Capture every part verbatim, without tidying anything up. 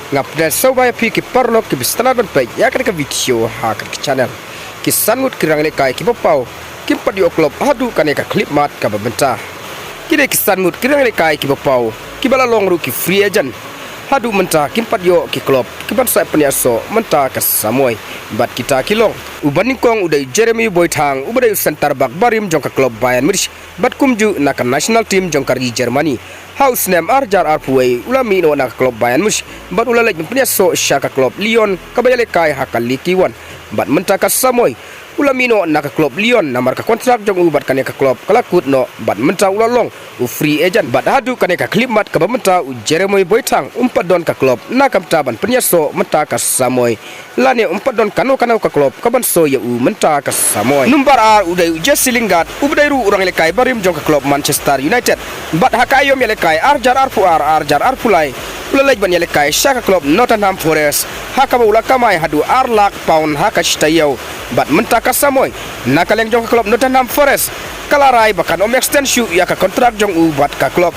Nga pdiang sngewbha ïa phi ki paralok kiba sngewtynnat ban peit ïa kane ka video ha kane ka channel. Ki san ngut ki rangïalehkai kiba paw kim pat ïoh klop haduh kane ka khyllipmat kaba mynta. Ki dei ki san ngut ki rangïalehkai kiba paw kiba la long ruh ki free agent. Haduh mynta kim pat ïoh ki klop kiban sa pynïasoh mynta ka samoi. Bad kita ki long u banyngkong u dei Jeremy Boateng uba dei u centre back barim jong ka klub Bayern Munich bad kumjuh na ka national team jong ka ri Germany. Ha u snem ar hajar arphew wei u la mih noh na ka klub Bayern Munich bad u la leit ban pynïasoh sha ka klub Lyon kaba ïalehkai ha ka Ligue one. Bad mynta ka samoi u la mih noh na ka klub Lyon namar ka kontrak jong u bad kane ka klub ka la kut noh bad mynta u la long u free agent. Bad haduh kane ka khyllipmat kaba mynta u Jeremy Boateng um pat don ka klub na ka bynta ban pynïasoh mynta ka samoi. Lane um pat don kano kano ka klub kaban soi ïa u mynta ka samoi. Number ar u dei u Jesse Lingard uba dei ruh u rangïalehkai barim jong ka klub Manchester United. Bad ha ka aïom ïalehkai ar hajar arphew ar ar hajar arphew lai u la leit ban ïalehkai sha ka klub Nottingham Forest ha kaba u la kamai haduh ar lak pound ha ka shi taïew. Bad mynta ka samoi na ka liang jong ka klub Nottingham Forest ka la rai ba kan ym extend shuh ïa ka kontrak jong u bad ka klub.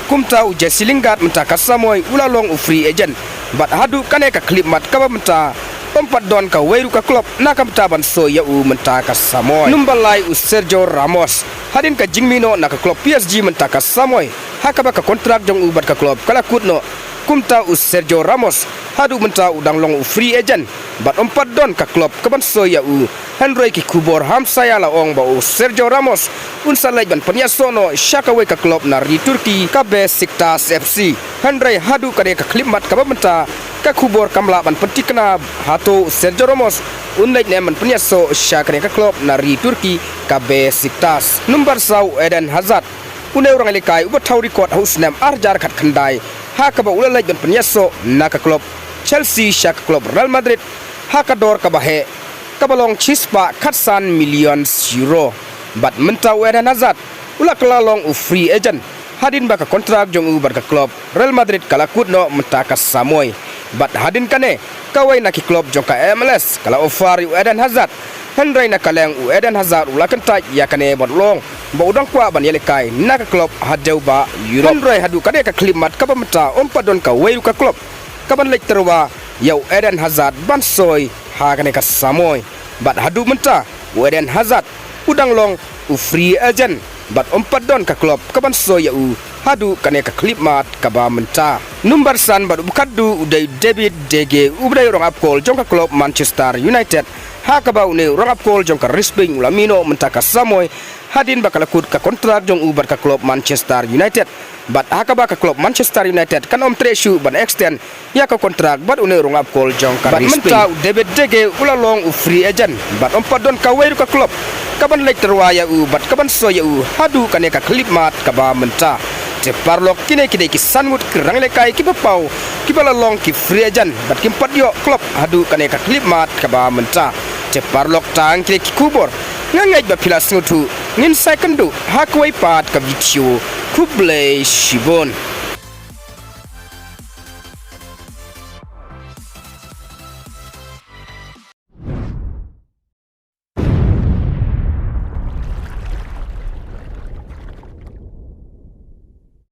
Kumta u Jesse Lingard mynta ka samoi u la long u free agent. Bad haduh kane ka khyllipmat kaba mynta um pat don kawei ruh ka klub na ka bynta ban soi ïa u mynta ka samoi. Number lai u Sergio Ramos. Hadien ka jingmih noh na ka klub P S G mynta ka samoi ha kaba ka kontrak jong u bad ka klub ka la kut noh. Kumta u Sergio Ramos haduh mynta u dang long u free agent bad um pat don ka klub kaban soi ïa u. Hynrei ki khubor hamsaïa la ong ba u Sergio Ramos un sa leit ban pynïasoh noh sha kawei ka klub na ri Turkey ka Besiktas F C. Hynrei haduh kane ka khyllipmat kaba mynta ka khubor kam lah ban pynthikna hato u Sergio Ramos un leit ne em ban pynïasoh sha kane ka klub na ri Turkey ka Besiktas. Number saw u Eden Hazard. Une u rangïalehkai uba thaw record ha u snem ar hajar khatkhyndai ha kaba u la leit ban pynïasoh na ka klub Chelsea sha ka klub Real Madrid ha ka dor kaba heh kaba long shispah khatsan million euro. Bad mynta u Eden Hazard u la kylla long u free agent hadien ba ka kontrak jong u bad ka klub Real Madrid ka la kut noh mynta ka samoi. Bad hadien kane kawei na ki klub jong ka M L S ka la offer ïa u Eden Hazard. Hynrei na ka liang u Eden Hazard u la kyntait ïa kane bad u la ong ba u dang kwah ban ïalehkai na ka klub haduh ba Europe. Hynrei haduh kane ka khyllipmat kaba mynta um pat don kawei ruh ka klub kaban leit tyrwa ïa u Eden Hazard ban soi ha kane ka samoi. Bad haduh mynta u Eden Hazard u dang long u free agent bad um pat don ka klub kaban soi ïa u haduh kane ka khyllipmat kaba mynta. Number san bad uba khatduh u dei David De Gea uba dei u rangap kol jong ka klub Manchester United. Ha kaba une u rangap kol jong ka ri Spain u la mih noh mynta ka samoi hadien ba ka la kut ka kontrak jong u bad ka klub Manchester United. Bad ha kaba ka klub Manchester United kan ym treh shuh ban extend ïa ka kontrak bad une u rangap kol jong ka ri Spain. Bad mynta u David De Gea u la long u free agent bad um pat don kawei ruh ka klub kaban leit tyrwa ïa u bad kaban soi ïa u haduh kane ka khyllipmat kaba mynta. Te paralok, kine ki dei ki san ngut ki rangïalehkai kiba paw kiba la long ki free agent bad kim pat ïoh klub haduh kane ka khyllipmat kaba mynta. Te paralok, tang kine ki khubor. Nga ngeit ba phi la sngewthuh. Ngin sa ïakynduh ha kawei pat ka video. Khublei shibun.